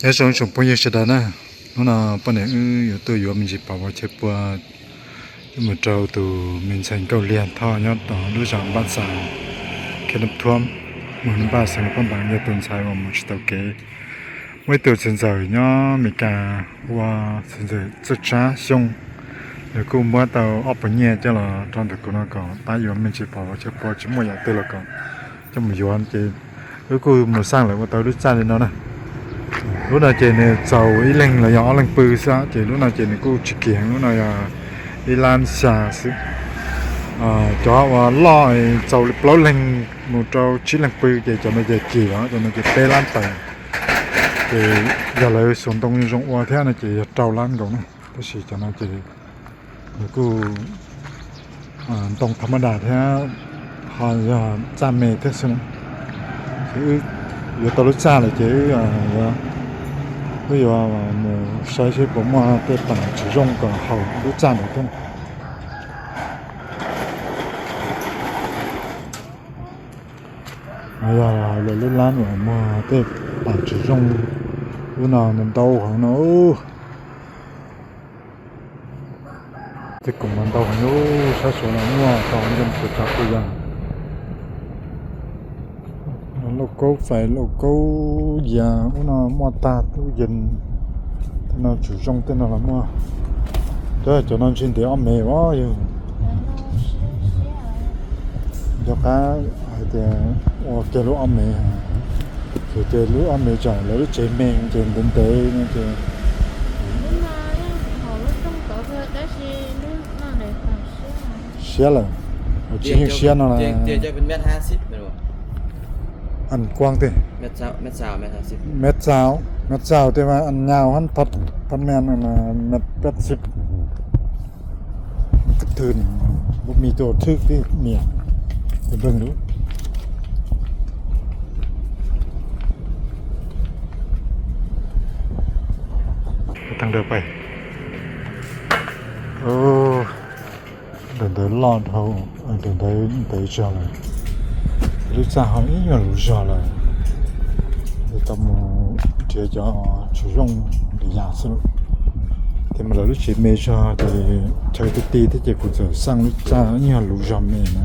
Nyob zoo tsoom phooj ywg sawv daws na, hnub no poj niam wb yuav tuaj yuav me ntsis pov vov chawv pua coj mus rau tus me ntxhais Nkauj Liag Thoj nyob tom lub zos Npaj Xas, khej Nab Thuam, muas Nab Npaj, xeev Luas Phab Npaas, yog tus ntxhais uas mus tsis tau kev. Muaj ib tug txiv ntxawm nyob Amelikas hu ua txiv ntxawm Txawj Tsab Xyooj, nws kuj muab tau ob puas nyiaj coj los rau ntawm kuv no kom pab yuav me ntsis pov vov chawv pua, tsis muaj yam twg los kom coj mus yuav ces wb kuj mus xaj lawm ua tau lub txaj li no na. Lub no ces nws txaus ib leeg los yog ob leeg pw xwb ces lub no ces nws kuj tsis kim heev, lub no yog ib lab xya xwb. Cov uas loj txaus plaub leeg mus rau tsib leeg pw ces cov no ces kim os, cov no ces peb lab tawm. Ces yog lawv xuas ntoo zoo ua thiab no ces yog rau lab nkaus na, tab sis cov no ces nws kuj ntoo tha ma das thiab ho yog txaj me thiab xwb na. Ces wb yuav tau lub txaj lawm ces wb yuav mus saib seb puas muaj tej pam tswv zoo kom haus lub txaj ntawd thiab. No yog lawv lub lab uas muag tej pam tswv zoo, lub no ntau heev no. Tej khoom mas ntau heev, sab saud los muaj tau ntau tsav tsav tsav yam. Lauj kaub fais, lauj kaub yias, ub no muaj tag, tub yees, tej no tswv zoo tej no los muaj. Cov, cov no ntshe ntev ob mev os yog. Nco qab hais tias ua kiag lub ob mev, ces lub ob mev tsam lawv lub tsev me ces ntev ntev no ces siab lawm, tsis yeej siab no las. Ăn quang tiag. Mét xaus, mét xaus tias mas ăn nhau hab, phát men mét pét xib. Kb thwj, npua mis tuaj thwj tib niam, npawg lub. Tag nrho pais. Ntawm ntawd loj dhau, ntawm ntawd ntev zog lawm. Lub txaj ho ib nyuag luv zog lawm. Tau mus nrhiav cov tswv zoo li yam xwb. Tes mas lawv lub tsev me zog ces chaw ti ti thiab ces kuv txawm xaj lub txaj ib nyuag luv zog me na.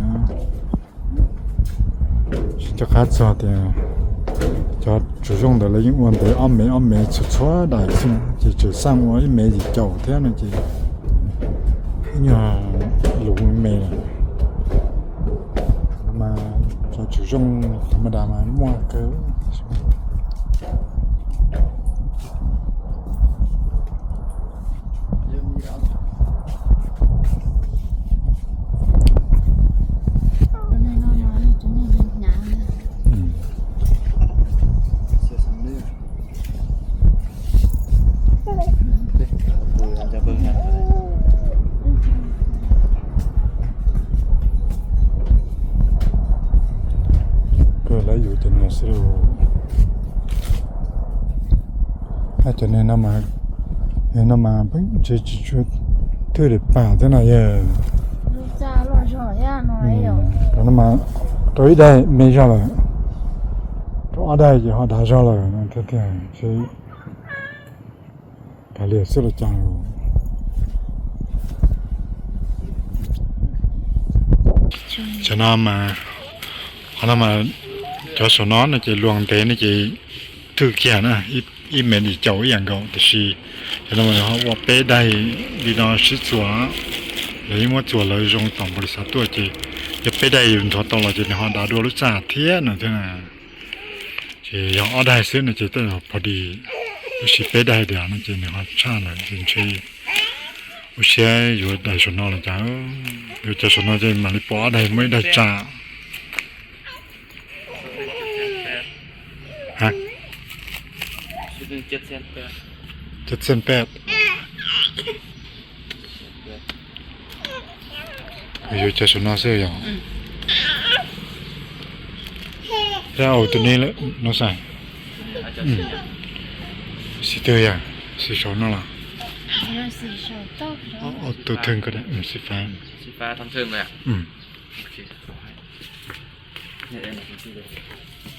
Tsis nco qab txog tias cov tswv zoo ntawd lawv yeej ua ntev ob mev ob mev txhua txhua daim xwb na, ces tseem xaj ua ib mev yim caum thiab no ces ib nyuag luv me lawm. Mas cov tswv zoo tha ma das mas muaj kawg. Kawg lawv yuav cov no xwb. Cov neeg no mas, neeg no mas pheej ntshe tsis tshua thwj daim pam thiab no yog. Cov no mas rau ib daim me zog lawm, rau ob daim ces ho dav zog lawm no thiab tiag. Kav liam xwb los cas. Cov no mas, qhov no mas cov saum no no ces luag ntev no ces thwj kiag na, ib mev yim caum ib yam nkaus, tiam sis cov no mas ho ua peb daim li no sib txuas, lawv yeej muab txuas lawv zoo tom npaum li xav tuaj ces yog peb daim nthuav tau los ces nws ho dav dua lub txaj thiab no thiab. Ces yog ob daim xwb no ces tej zaum pov dis, tab sis peb daim tiag no ces nws ho tshaj lawm ces ntshe ua siab yuav daim saum no los cas. Yuav cov saum no ces mam li pom ob daim muaj ib daim tsam. Cov txheej peb. Yuav cov saum no xwb yog. Thiab au tus ne no xav. Xim twg yog? Xim saum no los? Tus thwj ko xim fav.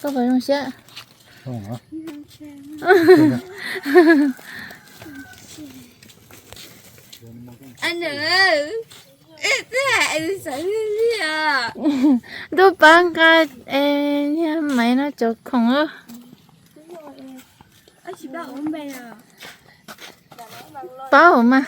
Koj puas zoo siab? Ntuj pab nqa niag maiv no cov khoom. Paub mas.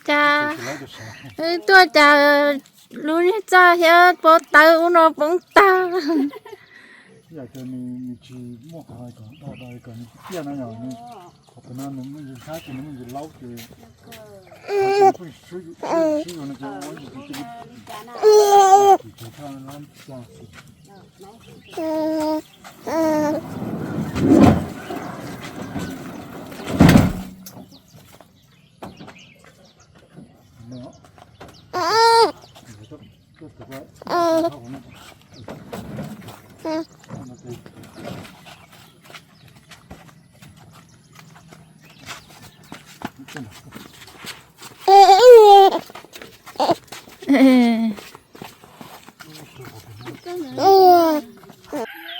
Cas tuaj cas lub niag txaj thiab pob tawb ub no poob tag.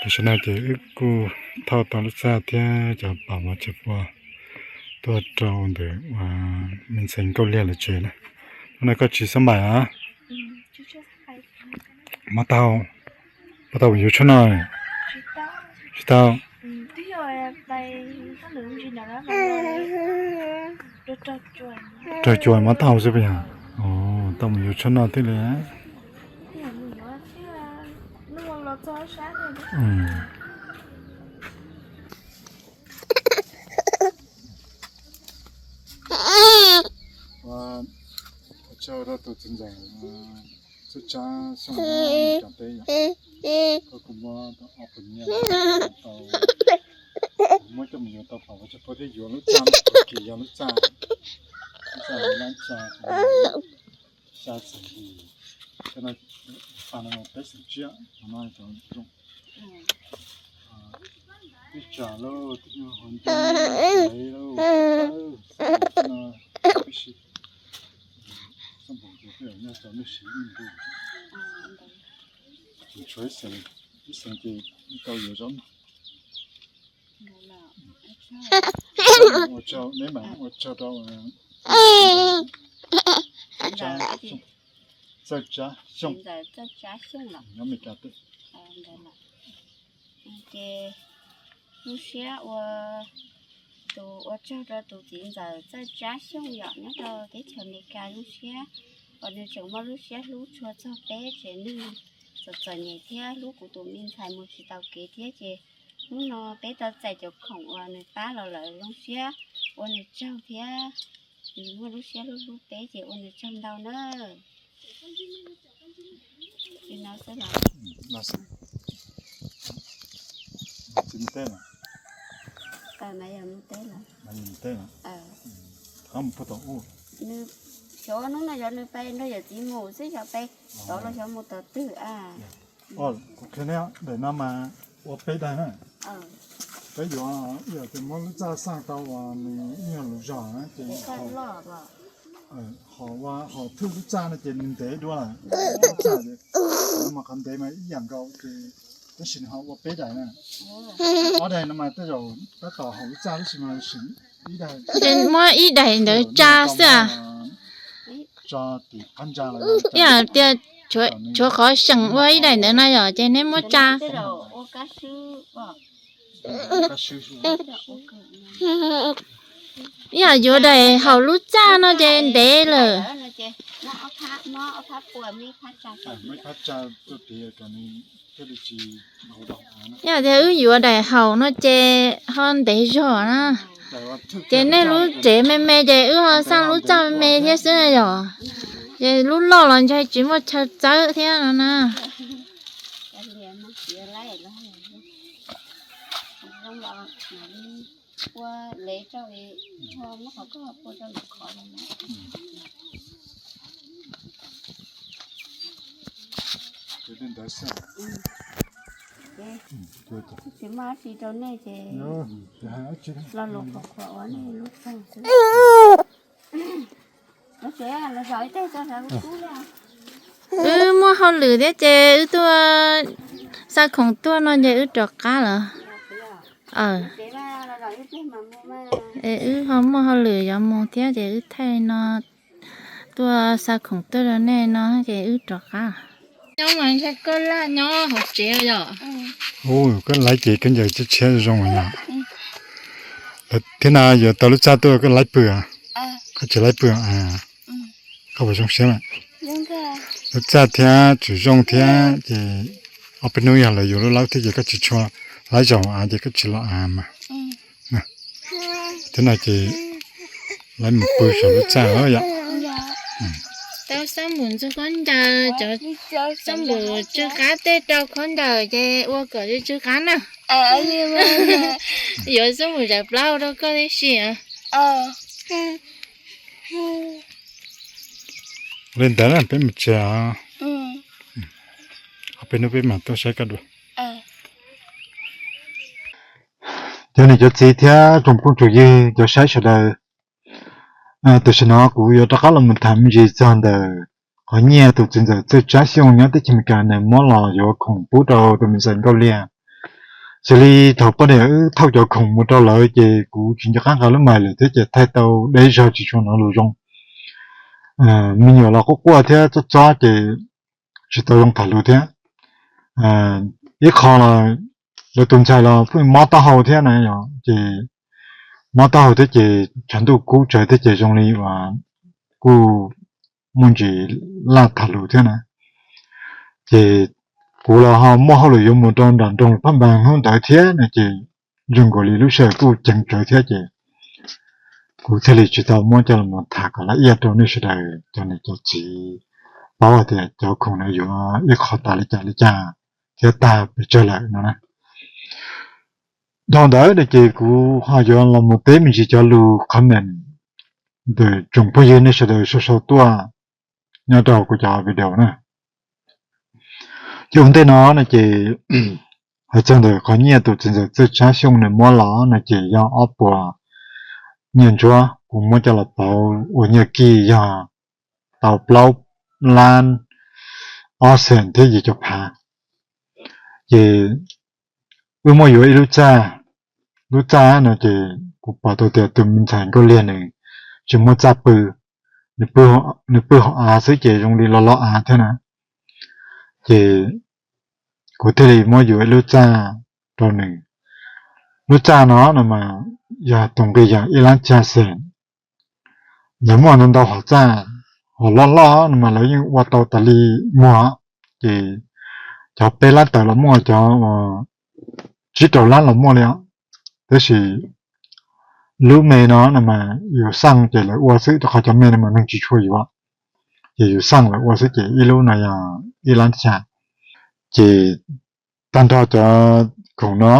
Tam sim no ces wb kuj thauj tau lub txaj thiab cov pam mov cov pua tuaj rau ntawm me ntxhais Nkauj Liag lawv tsev na. Hnub no koj tsis xab npais los? Mob tau, mob tau yuav tshuaj noj. Tsis tau. Raug cua mob tau xwb puas yog? Tau mus yuav tshuaj noj thiaj li. Ua tsaug rau tus txiv ntxawm Txawj Tsab Xyooj cov teb yom. Koj kuj muab tau ob puas nyiaj tau, muab coj mus yuav tau pom ua tsaug puas thiab yuav lub txaj, kis yog lub txaj, lub txaj lab tsa, xya xeem hlis, cov no peb xeem tsiab, no cov zoo. Twb tsa lauj, twb nyuag hauv nce lauj, no tib si xab npaum ces twb nyob rau nej siv ib ntu. Ces tshuav ib xeem, ib xeem ces tau yuav zaub no. Ua tsaug, neb mam ua tsaug rau Txawj Tsab Xyooj, nyob Meskas teb. Ces zoo siab ua, tus ua tsaug rau tus txiv ntxawm Txawj Tsab Xyooj yom, nyob rau teb chaws Amelikas zoo siab uas nws tseem muaj lub siab hlub tshua txog peb tsev neeg txom txom nyem thiab hlub kuv tus me ntxhais mus tsis tau kev thiab ces hnub no peb tau txais cov khoom uas nws pab los lawm zoo siab ua nws tsaug thiab. Nws muaj lub siab hlub hlub peb ces ua nws tsaug ntau na. Li no xwb los? Txiv mus teb lawm? Mas yog mus teb lawm. Mas yog mus teb lawm? Nws xyov hnub no yog nws pais nrog yawm txiv mus xwb, xyov pais tod los xyov mus tom twg a. Kuv qhia neb, daim no mas ua peb daim na. Peb yuav, ib yam tias muab lub txaj xaj tau uas nws ib nyuag lus zog na ces ho, ho thwj lub txaj no ces nws ntev dua lawm. Lub txaj ces mas qhov ntev mas ib yam nkaus ces tab sis nws ho ua peb daim na. Ob daim no mas tej zaum tab tom haum lub txaj tab sis mas seem ib daim. Ces muab ib daim ntawd tsa xwb a. Ib yam tias tshuav qhov seem ua ib daim ntawd no yom, ces neb muab tsa. Ib yam yuav daim haum lub txaj no ces ntev lawm. Ib yam tias wb yuav daim haum no ces ho ntev zog na. Ces nej lub tsev me me ces wb ho xaj lub txaj me me thiab xwb na yom. Ces lub loj los ntshe tsis muaj chaw txawb thiab no na. ua lev rau, muab qhov koj pua rau lwm qhov lawm na. Tsis muaj dab tsi rau nej ces lo lus qhuas qhuas ua nej lub txog xwb. Wb muaj hauj lwm thiab ces wb tuaj xa khoom tuaj no ces wb rov qab lawm. Wb ho muaj hauj lwm yuav mus thiab ces wb thaij no tuaj xa khoom tuaj rau nej no ces wb rov qab. Nyob mas ntshe koj laj nyob hauv tsev yom. Koj laib ces koj ncaws tshiab tshiab zoo yom. Thiab no yuav tau lub txaj tuaj koj laib pw, koj tsis laib pw. Koj puas zoo siab lawm? Lub txaj thiab tswm zoo thiab ces ob peb hnub yog lawv yuav lub laub thiab ces koj tsis tshua laib zaum av ces koj tsis los av mas. Thiab no ces laib mus pw saum lub txaj yom. Tau xab npum ntxug khaub ncaws, cov xab npum tsw qab tej rau khaub ncaws ces ua kom tsw qab na. Yuav xab npum zam plaub rau koj tib si. Li ntawd na peb mus tsev os. Ob peb hnub peb mam tuaj saib koj dua. Cov niam cov txiv thiab tsoom phooj tsoom ywg cov saib sawv daws, tam sim no kuv yuav rov qab los mus tham me ntsis txog ntawm qhov nyiaj tus txiv ntxawm Txawj Tsab Xyooj nyob teb chaws Amelikas nws muab los yuav khoom pub rau tus me ntxhais Nkauj Liag. Xws li thaum poj niam wb thauj cov khoom mus rau lawv ces kuv tsis nco qab nqa lub mais lawm thiab ces thaij tau deb zog tsis tshua hnov lus zoo. Me nyuam los quaj quaj thiab txob txob ces tsis tau zoo tham lus thiab. Ib qho los lawv tus ntxhais los pheej mob taub hau thiab na yom, ces mob taub hau thiab ces tshav ntuj kub tsawv thiab ces zoo li uas kuj muaj ntsis laj tham lus thiab na. Ces kuv los ho muaj hauj lwm yuav mus rau nram nroog Phaj Npas hnub ntawd thiab no ces zoo nkaus li lub sij hawm kuj ceev tsawv thiab ces kuv thiaj li tsis tau muab coj los tham kom laj iaj rau nej sawv daws cov niam cov txiv paub hais tias cov khoom no yuav ib qho tas li cas li cas thiab tag pes tsawg lawm no na. Dhau ntawd no ces kuv ho yuav los mus teb me ntsis cov lus comment ntawm tsoom phooj ywg nej sawv daws sau sau tuaj nyob rau kuv cov video na. Ces ua ntej no no ces hais txog ntawm qhov nyiaj tus txiv ntxawm Txawj Tsab Xyooj nws muab los no ces yog ob puas nyiaj ntsuab, kuv muab coj los pauv ua nyiaj kij yog tau plaub lab ob xees thiab yim caum phav. Ces wb muab yuav ib lub txaj, lub txaj no ces kuv pom tau tias tus me ntxhais Nkauj Liag nws tsis muaj txaj pw, nws pw hauv av xwb ces zoo li lo lo av thiab na. Ces kuv thiaj li muab yuav ib lub txaj rau nws. Lub txaj no no mas yog tus nqi yog ib lab xya xees. Lawv muaj ntau ntau hom txaj, hom loj loj no mas lawv yeej ua tau tas li muag, ces cov peb lab tawm los muaj, cov tsib rau lab los muaj li os. Tab sis lub me no no mas yus xaj ces lawv ua xwb, rau qhov cov me no mas neeg tsis tshua yuav, ces yus xaj lawv ua xwb ces ib lub no yog ib lab xya. Ces tag nrho cov khoom no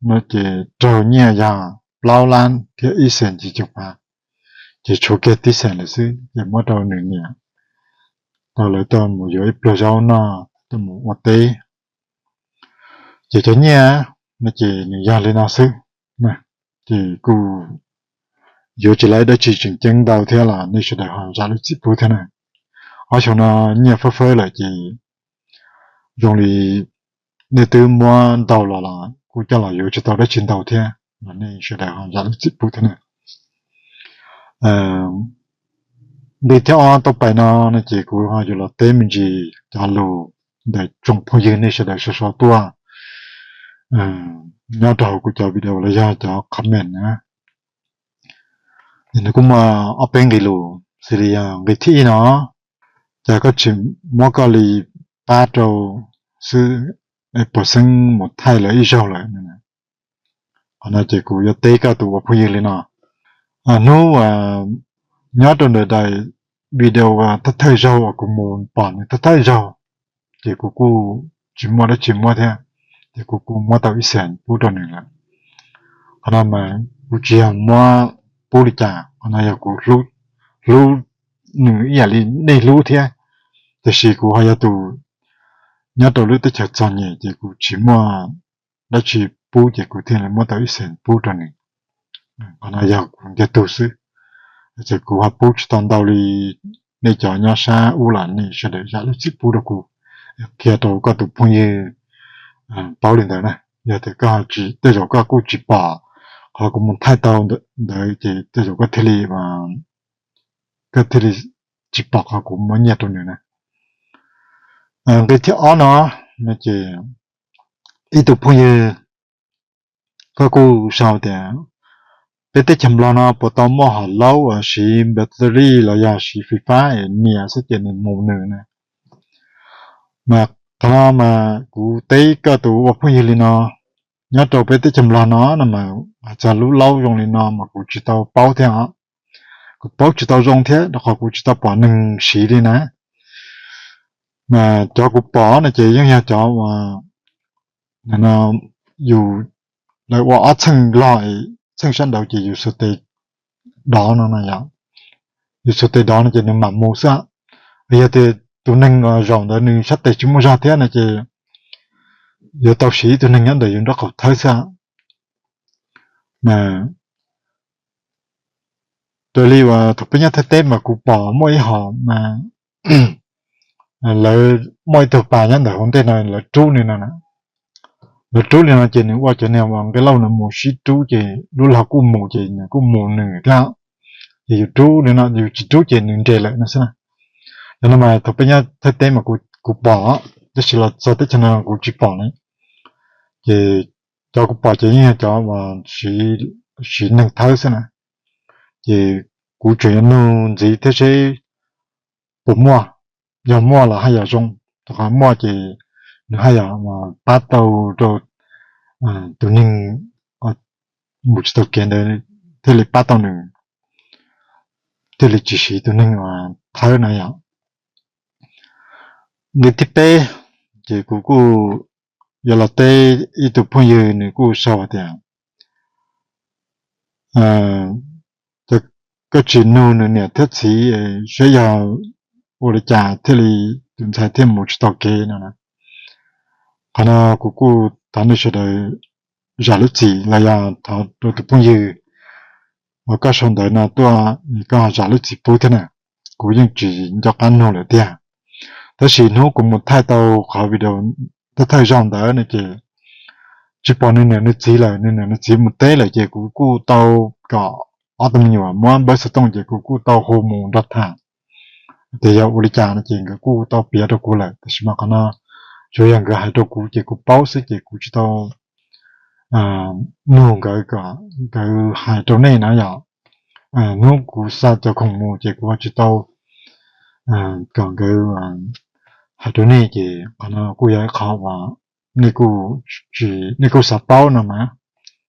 no ces raug nyiaj yog plaub lab thiab ib xees yim caum phav, ces tshuav kiag tib xees lawm xwb ces muab rau nws niam, rau lawv tuaj mus yuav ib pluag zaub noj tuaj mus ua teb. Ces cov nyiaj no ces nws yog li no xwb. Ces kuj yuav tsis laib dab tsi tseem ceeb ntau thiab los nej sawv daws ho zam lub txim pub thiab na. Ob xyoo no nyiaj fawb fawb lawm ces zoo li nej twb muab ntau los los kuj coj los yuav tsis tau dab tsi ntau thiab los nej sawv daws ho zam lub txim pub thiab na. Nqi thib ob tau pais no no ces kuv ho yuav los teb me ntsis cov lus ntawm tsoom phooj ywg nej sawv daws sau sau tuaj nyob rau hauv kuv cov video los yog cov comment na. Nws kuj muaj ob peb nqi lus, xws li yog nqi thib ib no, cas koj tsis muab koj li pab rau xwb, es puas xeeb mus thaij lawv ib zaug lawm? Qhov no ces kuv yuav teb koj tus ua phooj ywg li no. Hnub nyob rau ntawm daim video thawj thawj zaug uas kuv mus pom nws thawj thawj zaug, ces kuv kuj tsis muaj dab tsi muab thiab, ces kuv kuj muab tau ib xees pub rau nws lawm. Qhov no mas kuv tsis yog muab pub li cas, qhov no yog kuv hlub nws ib yam li nej hlub thiab, tiam sis kuv ho yog tus nyob rau lub teb chaws txom nyem ces kuv tsis muaj dab tsi pub ces kuv thiaj li muab tau ib xees pub rau nws. Qhov no yog kuv ntiag tug xwb, ces kuv ho pub tsis tau ntau li nej cov nyob sab ub los nej sawv daws zam lub txim pub rau kuv, qhia rau koj tus phooj ywg paub li ntawd na. Yog tias koj, tej zaum koj kuj tsis pom qhov kuv mus thaij tau ntawd ces tej zaum koj thiaj li, koj thiaj li tsis pom qhov kuv muab nyiaj rau nws na. Nqe thib ob no, no ces ib tug phooj ywg koj kuj sau tias peb teb chaws Nplog no puas tau muaj hom laub uas siv battery los yog siv fis fab es nias xwb ces nws mus nws na. Mas qhov no mas kuv teb koj tus ua phooj ywg li no, nyob rau peb teb chaws Nplog no no mas hais txog lub laub zoo li no mas kuv tsis tau paub thiab os. Kuv paub tsis tau zoo thiab rau qhov kuv tsis tau pom neeg siv li na. Mas cov kuv pom no ces yeej yog cov uas yus, lawv ua ob txheej log, txheej sab nraud ces yus xuas tes dov no na yom. Yus xuas tes dov no ces nws mam mus xwb. Yog tias tus neeg zaum ntawd nws sab tes tsis muaj zog thiab no ces yuav tau siv ib tug neeg nyob ntawm yus nraub qaum thawb xwb. Raws li uas thaum peb nyob Thaib teb mas kuv pom muaj ib hom mas lawv muaj ib tug pas nyob ntawm hauv ntej no lawv rub li no, lawv rub li no ces nws ua cov niag uas nqe lauj no mus sib rub ces lub log kuj mus ces nws kuj mus nws thiab. Ces yus rub li no, yus tsis rub ces nws nres lawm no xwb na. Cov no mas thaum peb nyob Thaib teb mas kuv pom, tab sis los txog teb chaws no kuv tsis pom li. Ces cov kuv pom ces yeej yog cov uas siv neeg thawb xwb na. Ces kuv tseem yuav nug ntxiv thiab seb puas muaj, yog muaj los haj yam zoo, rau qhov muaj ces nws haj yam pab tau rau tus neeg mus tsis tau kev ntawd, thiaj li pab tau nws, thiaj li tsis siv tus neeg thawb na yom. Nqe thib peb, ces kuv kuj yuav los teb ib tug phooj ywg, nws kuj sau hais tias koj tsis nug nws niam thiab txiv seb yog ua li cas thiaj li tus ntxhais thiaj mus tsis tau kev no na. Qhov no kuv kuj thov nej sawv daws zam lub txim los yog thov rau tus phooj ywg uas koj sau ntawv no tuaj, koj zam lub txim pub thiab na. Kuv yeej tsis nco qab nug lawm tiag. Tab sis hnub kuv mus thaij tau qhov video thawj thawj zaug ntawd no ces tsis pom nws niam nws txiv lawm, nws niam nws txiv mus teb lawm ces kuv kuj tau kom ob tug me nyuam muab npawb xov tooj ces kuv kuj tau hu mus nrog tham tias yog ua li cas no ces nkawd kuj tau piav rau kuv lawm. Tab sis mas qhov no tsuas yog nkawd hais rau kuv ces kuv paub xwb ces kuv tsis tau nug nkawd kom nkawd hais rau nej na yom. Hnub kuv xa cov khoom mus ces kuv tsis tau kom nkawd hais rau nej ces qhov no kuj yog ib qho uas nej kuj xav paub no mas,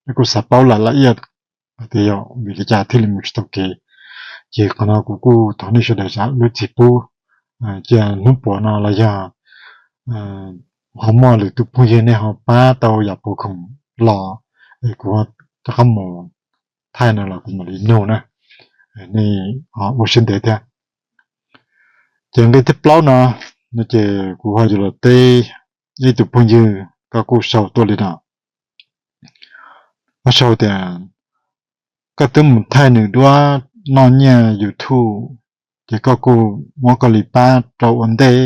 nej kuj xav paub lawm laj iaj tias yog vim li cas thiaj li mus tsis tau kev. Ces qhov no kuv kuj thov nej sawv daws zam lub txim pub, cia hnub puav no los yog ho muaj lwm tus phooj ywg nej ho pab tau yam puas khoom los es kuv rov qab mus thaij no los kuv mam li nug na. Nej ua siab ntev thiab. Ces nqe thib plaub no, no ces kuv ho yuav los teb ib tug phooj ywg, koj kuj sau tuaj li no. Koj sau tias koj twb mus thaij nws duab noj nyiaj YouTube, ces koj kuj muab koj li pab rau ua ntej,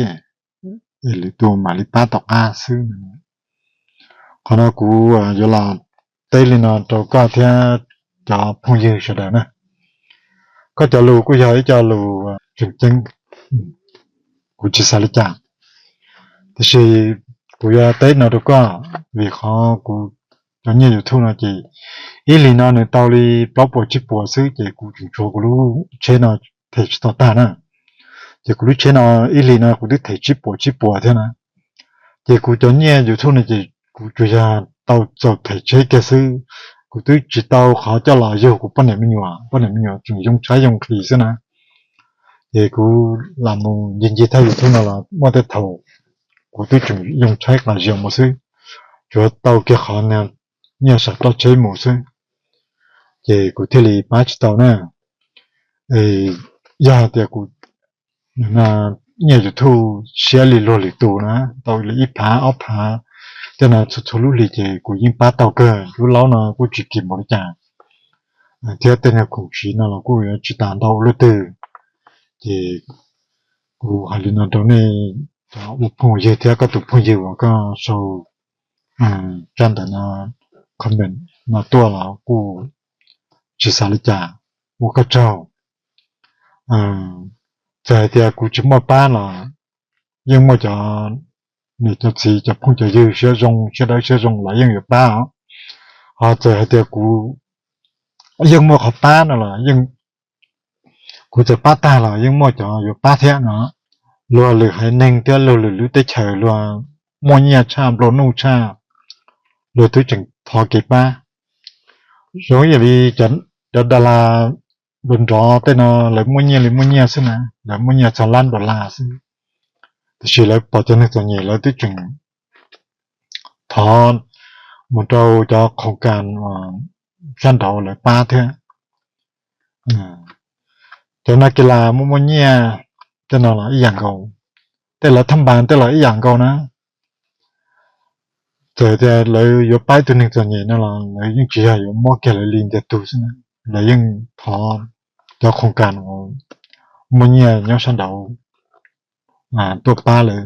es lwm tus mam li pab tom qab xwb. Qhov no kuv yuav los teb li no rau koj thiab cov phooj ywg sawv daws na. Koj cov lus kuj yog ib co lus tseem ceeb, kuv tsis xav li cas. Tiam sis kuv yuav teb no rau koj, vim qhov kuv cov nyiaj YouTube no ces ib hlis no nws tau li plaub puas tsib puas xwb ces kuv tseem tshuav kuv lub tsheb no them tsis tau tag na. Ces kuv lub tsheb no ib hlis no kuv twb them tsib puas tsib puas thiab na. Ces kuv cov nyiaj YouTube no ces kuv tsuas yog tau txaus them tsheb kiag xwb, kuv twb tsis tau qhov coj los yug kuv poj niam me nyuam, poj niam me nyuam tseem yoo tshaib yoo nqhis xwb na. Ces kuv lam mus ncig ncig thaj YouTube no los muaj tej thaum kuv twb tseem yoo tshaib qas zias mus xwb, tsuas tau kiag qhov nyiaj saum roj tsheb mus xwb. ces kuv thiaj li pab tsis tau na. Yog hais tias kuv nyiaj YouTube siab li luag lwm tus na, tau li ib phav ob phav tej no txhua txhua lub hlis ces kuv yeej pab tau kawg. Lub laub no kuj tsis kim npaum li cas, thiab tej nyuag khoom siv no los kuj yuav tsis tas ntau ua luaj twg. Ces kuv hais li no rau nej cov ua phooj ywg thiab koj tus phooj ywg uas koj sau tsab ntawv no, comment no tuaj los kuj tsis xav li cas, ua koj tsaug. Txawm hais tias kuv tsis muaj pab los yeej muaj cov niam cov txiv cov phooj cov ywg siab zoo siab dawb siab zoo los yeej yuav pab os. Ho txawm hais tias kuv yeej muaj qhov pab no los kuv txawm pab tag los yeej muaj cov yuav pab thiab no. Luag lwm haiv neeg thiab luag lwm lub teb chaws luag muaj nyiaj tshaj nplua nuj tshaj, luag twb tseem thov kev pab. Zoo ib yam li cov da las nrov nrov tej no, lawv muaj nyiaj li muaj nyiaj xwb na, lawv muaj nyiaj txog lab dollar xwb, tiam sis lawv pom cov neeg txom nyem lawv twb tseem thov mus rau cov khoom kas sab nraud lawv pab thiab. Cov nas kis las muaj muaj nyiaj tej no los ib yam nkaus, tej lawv thab npas tej los ib yam nkaus na. Txawm tias lawv yuav pab ib tug neeg txom nyem no los lawv yeej tsis yog yuav muab kiag lawv li ntiag tug xwb na, lawv yeej thov cov khoom kas uas muaj nyiaj nyob sab nraud tuaj pab lawv,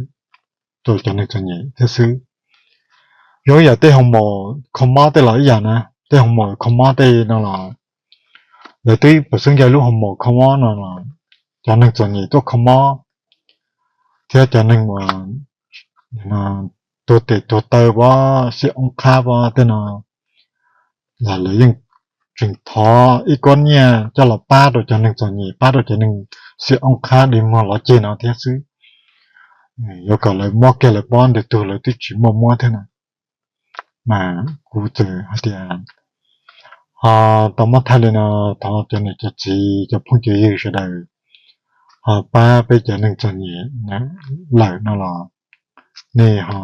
rau cov neeg txom nyem thiab xwb. Zoo ib yam tej hoo maum kho mob tej los ib yam na, tej hoo maum kho mob tej no los lawv twb pam xeeb ncaig lub hoo maum kho mob no los cov neeg txom nyem tuaj kho mob thiab cov neeg uas tuag tes tuag taw pab xiam oob qhab pab tej no los lawv yeej tseem thov ib kob nyiaj coj los pab rau cov neeg txom nyem, pab rau cov neeg xiam oob qhab dig muag lov ceg no thiab xwb. Yuav kom lawv muab kiag lawv pab ntiag tug lawv twb tsis muaj muab thiab na. Mas kuv txawm hais tias ho tau muab thaij li no, thov cov niam cov txiv cov phooj cov ywg sawv daws ho pab peb cov neeg txom nyem lawm no los nej ho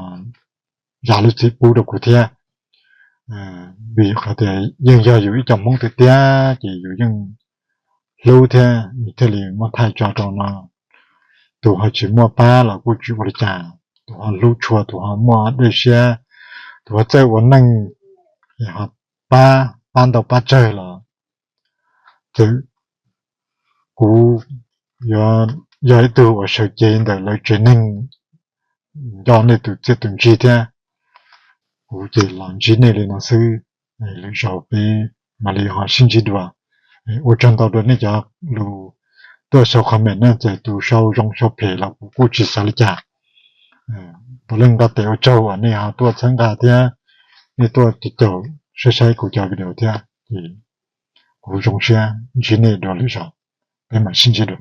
zam lub txim pub rau kuv thiab. Vim qhov tias yeej yog yus ib co Hmoob tiag tiag ces yus yeej hlub thiab thiaj li muab thaij tso rau no. Tus ho tsis muaj pab los kuj tsis ua li cas, tus ho hlub tshua, tus ho muaj dej siab, tus ho txawj ua neej, ho pab, pab ntau pab tsawg los txawm kuv yuav yog ib tug uas sawv cev ntawm lawv tsev neeg nco nej tus txiaj tus ntsig thiab. Kuv ces los ntsib nej li no xwb, lwm zaus peb mam li ho sib ntsib dua. Ua tsaug ntau rau nej cov lus tuaj sau comment na, txawm tus sau zoo sau phem los kuv kuj tsis xav li cas. Puav leej nqa tes ua tsaug uas nej ho tuaj txhawb nqa thiab nej tuaj caum saib saib kuv cov video thiab. Ces kuv zoo siab ntsib nej dua lwm zaus, peb mam sib ntsib dua.